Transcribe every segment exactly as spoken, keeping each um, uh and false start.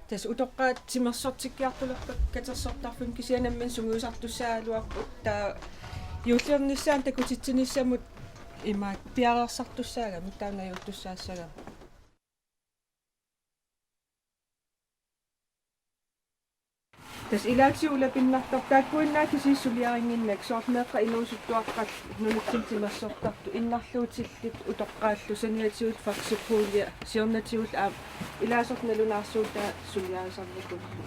Tassa utoqqaat timersortikkiartulerpakka katersortarfimmi, kisianni nammineq sungiusartussaagaluarput, taava juulliornissaanut takutitsinissamut ima piareersartussaagamik, taava najuuttussaassagami. Tassa ilaatigut ulapinnartarpoq, taakkuinnaat kisiisa suliarinnginnakku, soorlu meeqqat inuusuttuaqqat nunatsinni timersortartut, innarluutillit utoqqaallu saniatigut faxipulje, siornatigullu aamma ilaasortat nalunaarsuutaa suliarisarnikullu.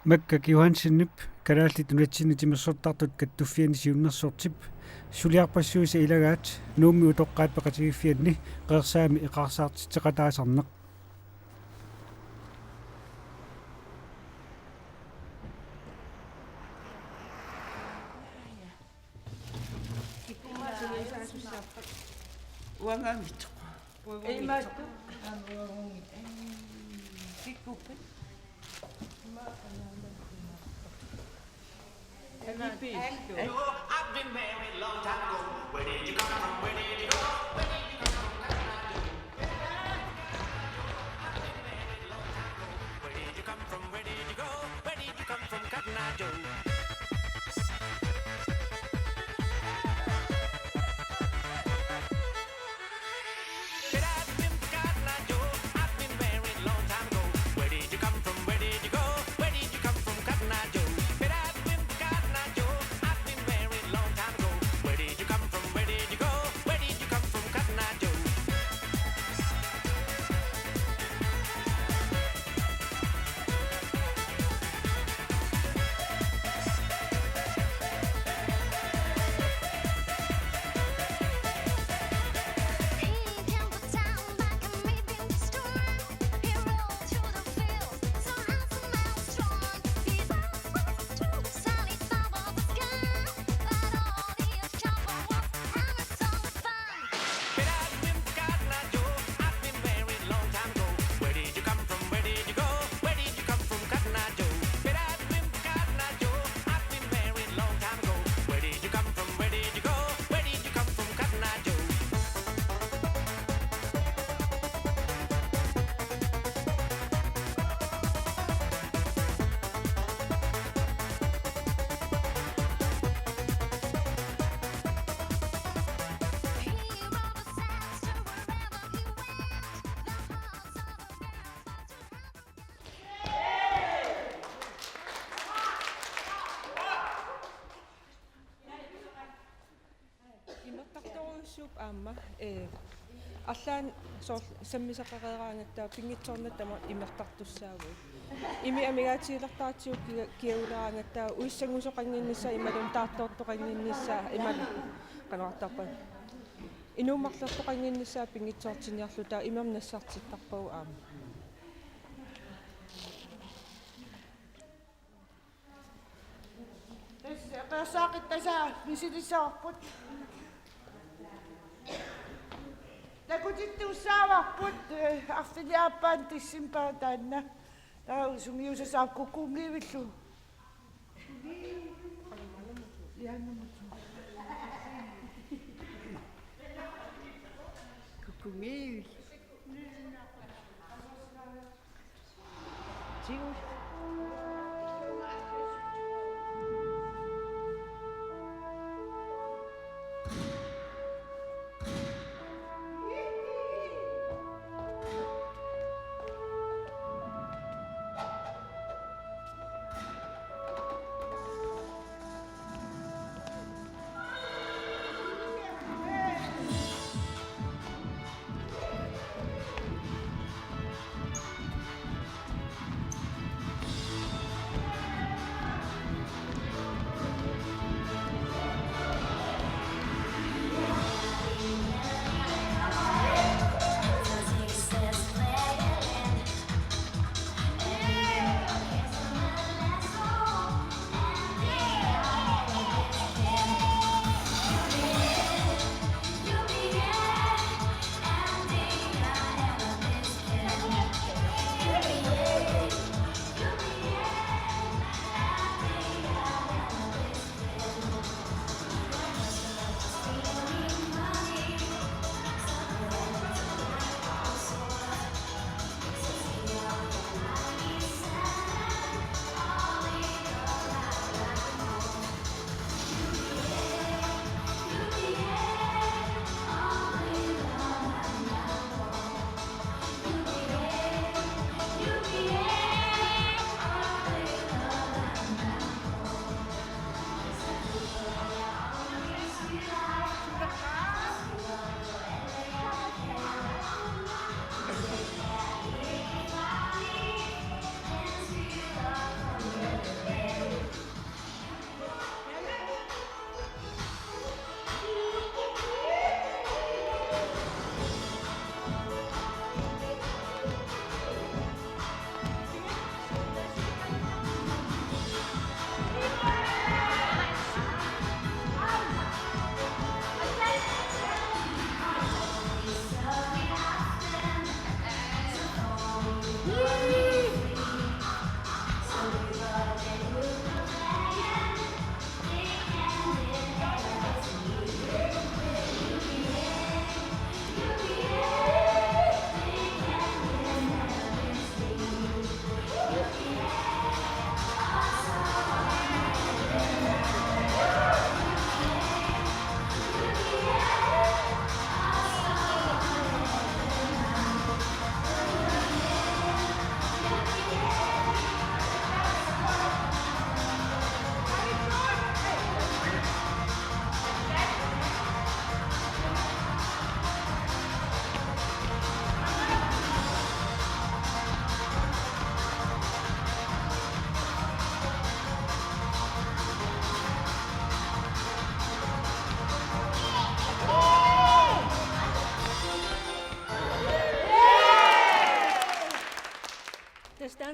Makka Johansenip Kalaallit Nunatsinni Timersortartut Kattuffianni siunnersortip suliarpassuisa ilagaat Nuummi utoqqaat peqatigiiffianni Qeersaami eqaarsaartitseqataasarneq. Uangaanngitsoq. Imaattoq. Kikkuppit? I've been married long time ago. Where did you come from? Where did you go? Where did you come from? Where did you go? Where did you come from? Cotton Eye Joe. Imertartorujussuupput aamma, ee, arlaannik soorlu sammisaqareeraangatta pinngitsoornata tamaat imertartussaavugut. Immiq amigaatigilertaratsigu kia-, kiaguleraangatta uissangusoqannginnissaa imaluunniit taartoortoqannginnissaa imaluunniit qanoq-artarpa. Inuup marlortoqannginnissaa pinngitsoortinniarlugu, taava imermik nassartittarpagut aamma. Tassa eqeersaaqittasaa misilissavarput. Takutittussaavarput, eh, arfiniaappaan decembarip taanna. Taava sungiusassaaq Kukkungivilllu. Kukkungivilllu.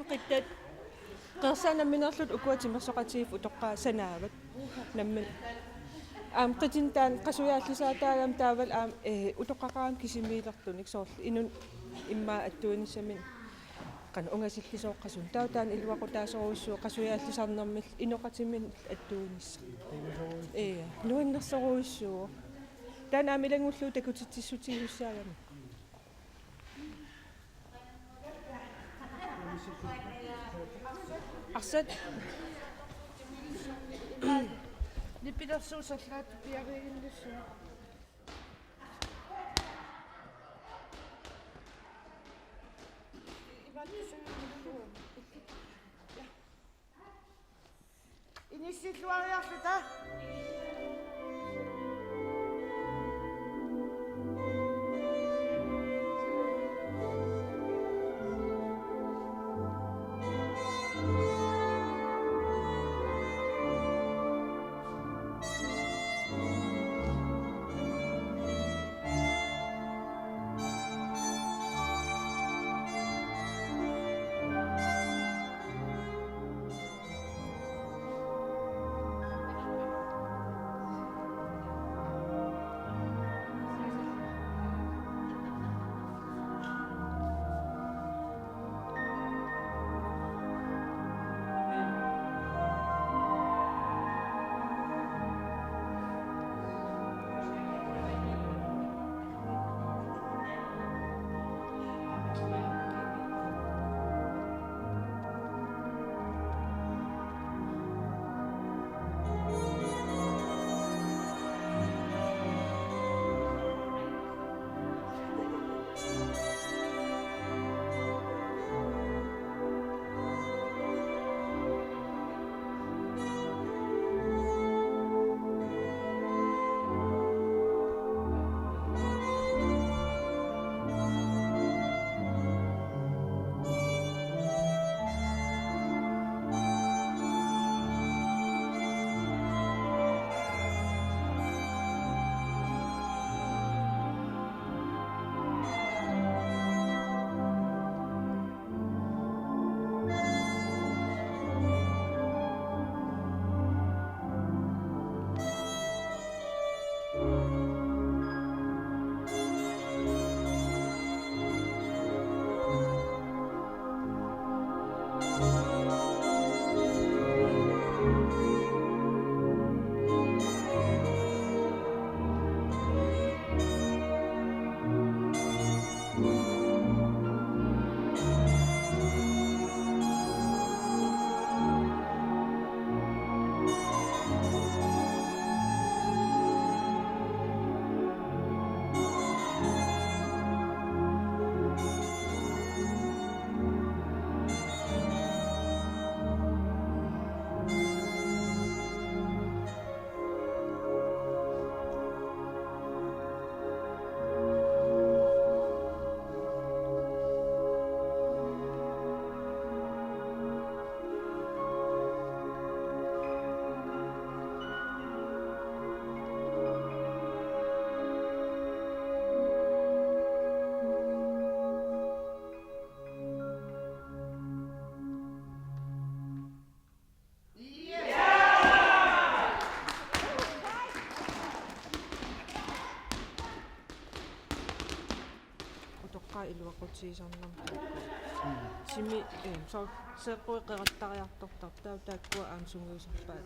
Qittat qersaq nammineerlutik ukua timersoqatigiiffik utoqqaat sanaavat. Nammineq aamma qitinik taanna qasujaarlisaataagami taavalu aamma, eh, utoqqaqarami kisimiilertunik soorlu inunnut immaqa attuinissaminnut qanoq ungasillisooqqasunut. Taava taanna iluaqutaasorujussuuvoq qasujaarlisarnermillu inoqatiminnik attuinissaq. Ee, nuannersorujussuuvoq. Taanna aamma ilanngullugu takutitsissutigisussaagami. Arsaq. Nipilersuut sallaat piariiginnassaaq. Inissilluariarluta. Utoqqaat iluaqutigisarnermut. Timi, eh, soor-, seeqquit qerattariartortartut taava taakkua aamma sungiusarpaat.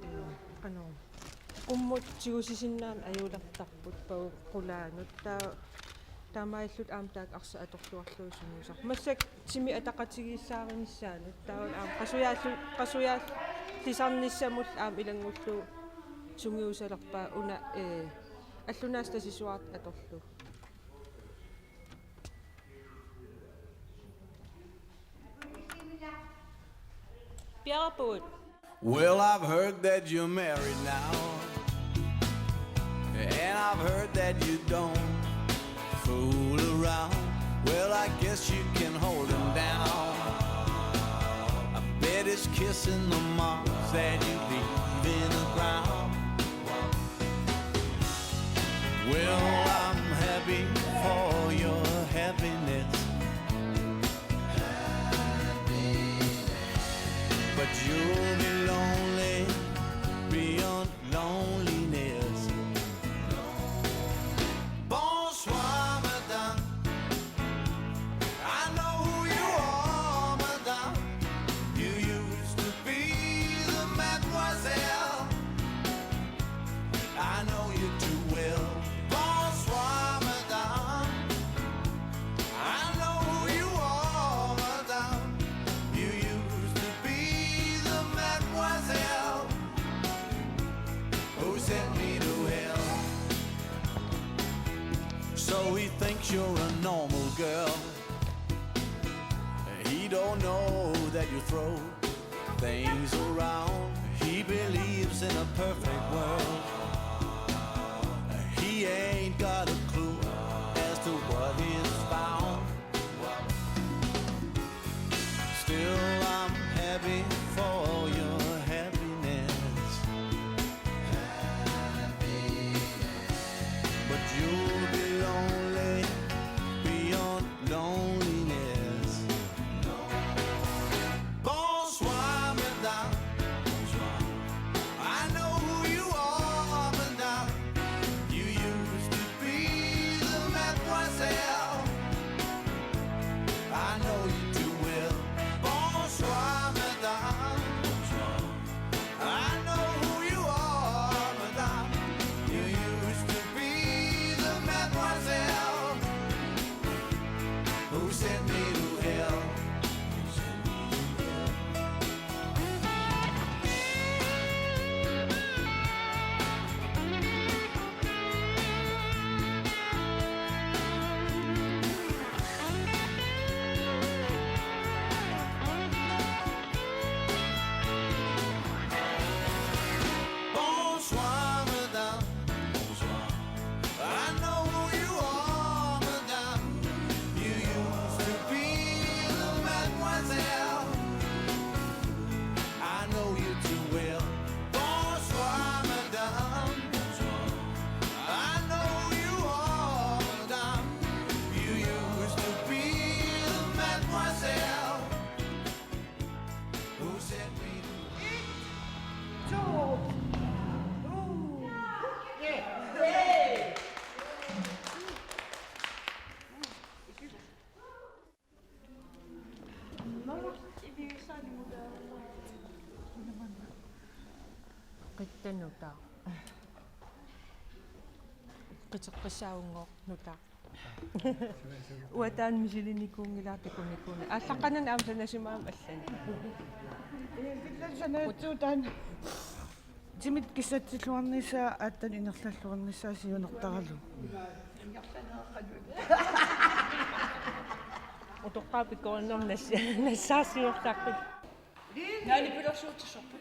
Eh, qanoq. Qummut tigusisinnaaneq ajulertarput pagu qulaanut. Taa-, taamaalillutik aamma taakku arsaq atorluarlugit sungiusarput. Massakkut timi ataqatigiissaarinissaanut. Taava aamma qasujaallu-, qasujaallisarnissamullu aamma ilanngullugu sungiusalerpaat una, eh, allunaasaq tasisuartut atorlugu. Piaraput. Well, I've heard that you're married now. And I've heard that you don't fool around. Well, I guess you can hold him down. I bet he's kissing the marks that you leave in the ground. Well, I'm happy for your happiness. Know that you throw things around. He believes in a perfect world. He ain't got a clue as to what is found. Still, I'm happy for your happiness. But you'll be lonely beyond loneliness. Bonsoir, madame. I know who you are, madame. You used to be the mademoiselle. I know you too well. Bonsoir, madame. I know who you are, madame. You used to be the mademoiselle who sent me to hell. Bonsoir, madame. Bonsoir. I know who you are, madame. You used to be the mademoiselle. I know you too well. Bonsoir, madame. Bonsoir. I know who you are, madame. You used to be the mademoiselle who sent me to Qittanutaq. Qiteqqissaavunngooq nutaq. Uanga taanna misilinikuunngilara takunikuunngilara. Aallaqqaannarni aamma sanasimagamik allani. Illallu sanaatsuutaan. Timit kissatsilluarnissaa, aatsaat ingerlalluarnissaa siunertaralugu. Utoqqaat pikkorinnermi nas-, nassaarsiortarput. Naani pilersuutissarput.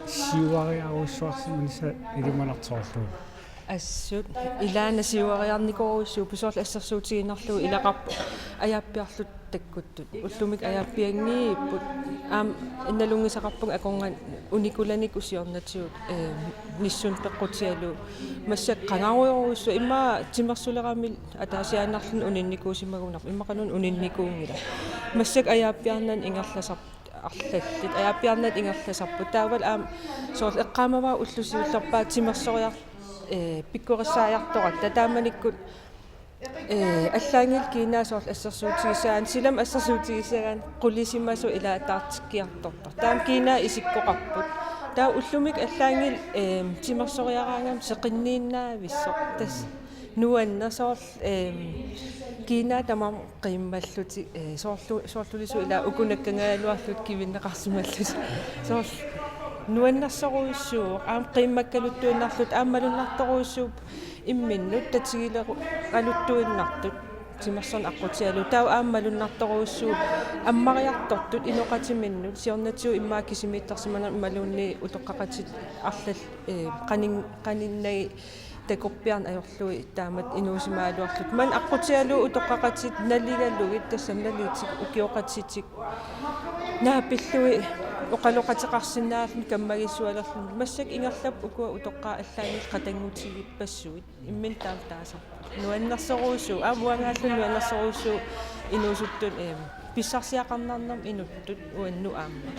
Siuariarujussuarsimanissaq ilimanartorlugu. Assut ilaana siuariarnikoorujussuuvoq, soorlu assersuutigiinnarlugu ilaqarpoq ajaappiarluta takkuttut. Ullumikkut ajaappianngiipput. Aamma nalunngisaqarpunga akornanni unikulanikkut siornatigut, eh, nissunik peqqutigalugu. Massakkut qangarujorujussuaq, immaqa timersuleramik ataasiaannarluni uninnikuusimagunarpoq. Immaqa una uninnikuunngilaq. Massakkut ajaappiarnani ingerlasarput arlallit. Ajaappiarnata ingerlasarput. Taavalu aamma soorlu eqqaamavara ulloq siullerpaaq timersoriar-, eh, pikkorissaajartoratta. Taamanikkut, eh, allaanngilaq kiinaa soorlu assersuutigissagaanni, silami assersuutigissagaanni qulisimasoq ilaa taartikkiartortoq. Taama kiinaa isikkoqarput. Taava ullumikkut allaanngilaq, eh, timersoriaraangama seqinniinnaavissoq. Tassa nuanneq soorlu, eh, kiinaa tamarmik qiimmallutik, eh, soorlu-, soorlulisut ilaa uku nakkangaajaluarlutik kivinneqarsimallutik. Soorlu nuannersorujussuuvoq, aamma qiimmakkaluttuinnarlutik, aamma malunnartorujussuupput imminnut tatigileru-, -aluttuinnartut timersorneq aqqutigalugu. Taava aamma malunnartorujussuuvoq ammariartortut inoqatiminnut, siornatigut immaqa kisimiittarsimanermut imaluunniit utoqqaqatitta arlallit, eh, qanin-, qaninnagit takorpiarneq ajorlugit taamatut inuusimagaluarlutik. Maani aqqutigalugu utoqqaqatitta naligalugit, tassami naligitik, ukioqatitik naapillugit oqaloqateqarsinnaalluni kammagiissualerluni. Massakkut ingerlapput ukua utoqqaat allaanngillat qatanngutigippassuit. Imminut taama taasarput. Nuannersorujussuuvoq, aamma uangaalluni nuannersorujussuuvoq inuusuttut, em, pissarsiaqarnarnermut inuttut uannut aamma.